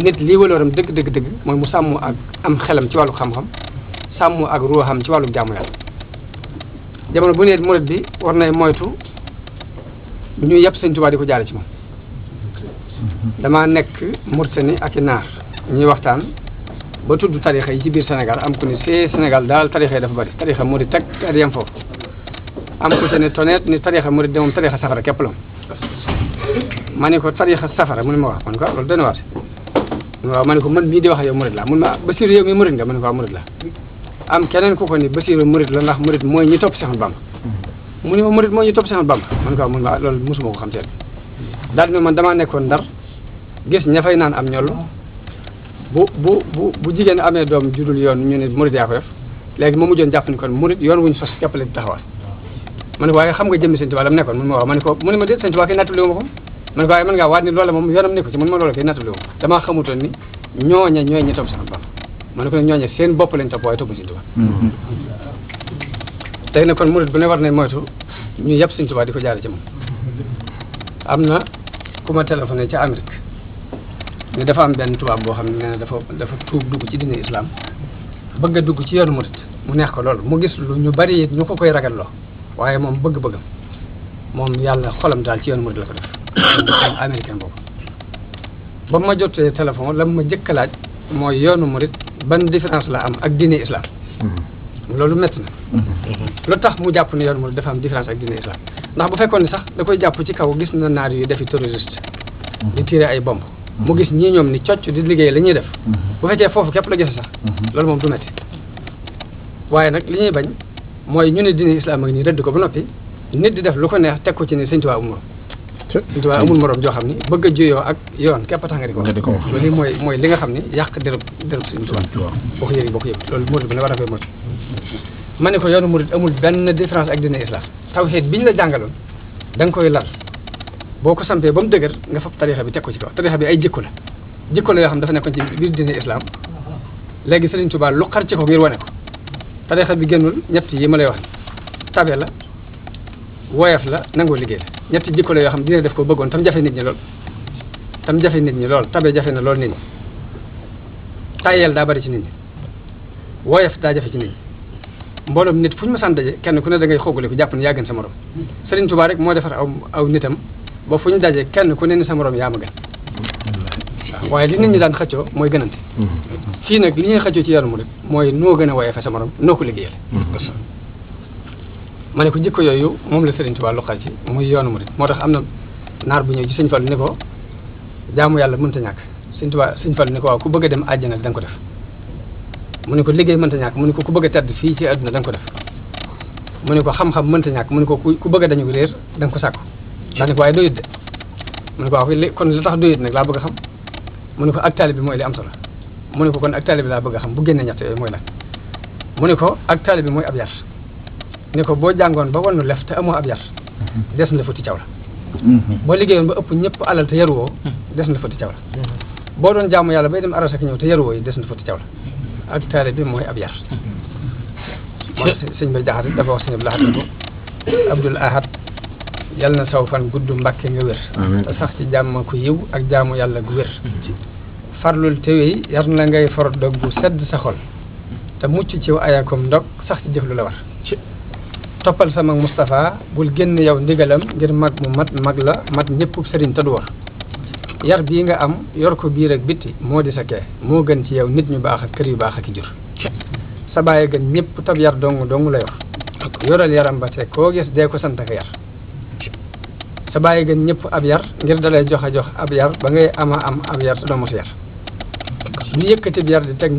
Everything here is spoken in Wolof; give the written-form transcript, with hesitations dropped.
nit lii walooram dëgg mooy mu sàmm ak am xelam ci wàllu xam-xam sàmm ak ruuxam ci wàllu jaamu yàlla jamono bu ne murid bi war nay moytu ñu yëpp Sëñ Tuubaa di ko jaare ci moom dama nekk Mauritanie ak i naar ñuy waxtaan ba tudd tarixa yi ci biir Sénégal am ku ni Sénégal daal tarixa yi dafa bari tarixa murid teg te yem foofu am ku ci ne toneet ni tarixa murid de moom tarixa safara képp la ma ne ko tarixa safara mu ne ma wax man ko loolu dana waate waaw ma ne ko man mii di wax yow murid la mun ma Basiru yow mi murid nga ma ne ko waaw murid la am keneen ku ko ni Basiru murid la ndax murid mooy ñi topp Seex Ahmadu Bamba mu ni ma murid mooy ñi topp Seex Ahmadu Bamba man ko waaw mun ma loolu mosuma ko xam teel daal di man damaa nekkoon Ndar gis ña fay naan am ñoll bu jigéen amee doom judul yoon ñu ne murid yaa ko def léegi ma mujjoon jàpp ni kon murid yoon wuñu sos képp la di taxawal ma ne ko waaye xam nga jëmmi Sëñ Tuubaa la mu nekkoon mun ma wax ma ne ko mu ne ma déet Sëñ Tuubaa kay nattali ma ko ma ne ko waaye mën ngaa waat ni loolu moom yoonam nekku ci mun ma loolu kay nattali ma ko damaa xamutoon ni ñooña ñooy ñi topp Seex Ahmadu Bamba ma ne ko ne ñooña seen bopp lañ topp waaye topp Sëñ Tuubaa tey nag kon murid bu ne war nañ moytu ñu yëpp Sëñ Tuubaa di ko jaare ci moom am na ku ma téléphoné ca Amérique ni dafa am benn tubaab boo xam ne nee na dafa tuub dugg ci diine islam bëgg a dugg ci yoonu murid mu neex ko loolu mu gis lu ñu bari it ñu ko koy ragalloo waaye moom bëgg-bëggam moom yàlla xolam daal ci yoonu murid la ko def américain boobu ba ma jotee téléphone la ma jëkk a laaj mooy yoonu murid ban différence la am ak diine islam loolu métti na lu tax mu jàpp ne yoonu murid dafa am différence ak diine islam ndax bu fekkoon ni sax da koy jàpp ci kaw gis na naar yu defi terroriste di tirer ay bomb mu gis ñii ñoom ni cocc di liggéey la ñuy def bu fekkee foofu képp la gise sax loolu moom du métti waaye nag li ñuy bañ mooy ñu ne diine islam ak nii rëdd ko ba noppi nit di def lu ko neex teg ko ci ne Sëñ Tuubaa amul morom Sëñ Tuubaa amul morom joo xam ni bëgg a juyoo ak yoon képp tax nga di ko wax loolu mooy li nga xam ni yàq dërëb Sëñ Tuubaa boo ko yëg loolu murid bi ne war na koy moytu ma ne ko yoonu murid amul benn différence ak diine islam tawhiid biñ la jàngaloon da nga koy lal boo ko sampee ba mu dëgër nga fab tarixa bi teg ko ci kaw tarixa bi ay jikko la yoo xam dafa nekkoon ci biir diine islam léegi Sëriñ Tuubaa lu xar ci ko ngir wane ko tarixa bi génnul ñett yi ma lay wax tabe la woyof la nangoo liggéey la ñetti jikko la yoo xam dina def ko bëggoon tam jafe nit ñi lool tabe jafe na lool nit ñi tayel daa bari ci nit ñi woyof daa jafe ci nit ñi mbooloom nit fu ñu ma sant daje kenn ku ne da ngay xoogale ko jàpp ne yaa gën sa morom Sëriñ Tuubaa rek moo defar aw nitam ba fu ñu daje kenn ku ne ni sa morom yaa ma gën waaye li nit ñi daan xëccoo mooy gënante fii nag li ñuy xëccoo ci yoonu murid mooy noo gën a woyofe sa morom noo ko liggéeyal ma ne ko jikko yooyu moom la Sëriñ Tuubaa luqal ci muy yoonu murid moo tax am na naar bu ñëw ci Sëñ Fallu ni ko jaamu yàlla mënta ñàkk Sëñ Fallu ni ko waaw ku bëgg a dem àjjana da nga ko def mu ne ko liggéey mënta ñàkk mu ne ko ku bëgg a tedd fii ci àdduna da nga ko def mu ne ko xam-xam mënta ñàkk mu ne ko ku bëgg a dañu réer da nga ko sàkku daa ne ko waaye doyut de mu ne ko waaw kon li tax doyut nag laa bëgg a xam mu ne ko ak taalibe bi mooy li am solo mu ne ko kon ak taalibe bi laa bëgg a xam bu génne ñett yooyu mooy lan mu ne ko ak taalibe bi mooy ab yar ne ko boo jàngoon ba wannu lef te amoo ab yar des na futti caw la boo liggéeyoon ba ëpp ñëpp alal te yaruwoo des na futti caw la boo doon jaamu yàlla bay dem aras ak ñëw te yaruwoo yi des na futti caw la ak taalibe bi mooy ab yar moo sëñ Bay Jaxate dafa wax sëñ Abdul Ahad ne ko Abdul Ahad yal na saw fan gudd Mbàkke nga wér te sax ci jàmm ku yiw ak jaamu yàlla gu wér farlul tewey yar na ngay for dog bu sedd sa xol te mucc ci ayakom ndog sax ci jëf lu la war toppal sama Moustapha bul génn yow ndigalam ngir mag mu mag la mat ñëpp sëriñ te du war yar bii nga am yor ko biir ak bitti moo di sa kee moo gën ci yow nit ñu baax ak kër yu baax ak i jur sa bàyyi gën ñëpp tab yar dong la yor yoral yaram ba te koo gis dee ko sant ak yar sa bàyyi gën ñëpp ab yar ngir dalay jox ab yar ba ngay am ab yar te doo mos yar lu yëkkati bi yar di teg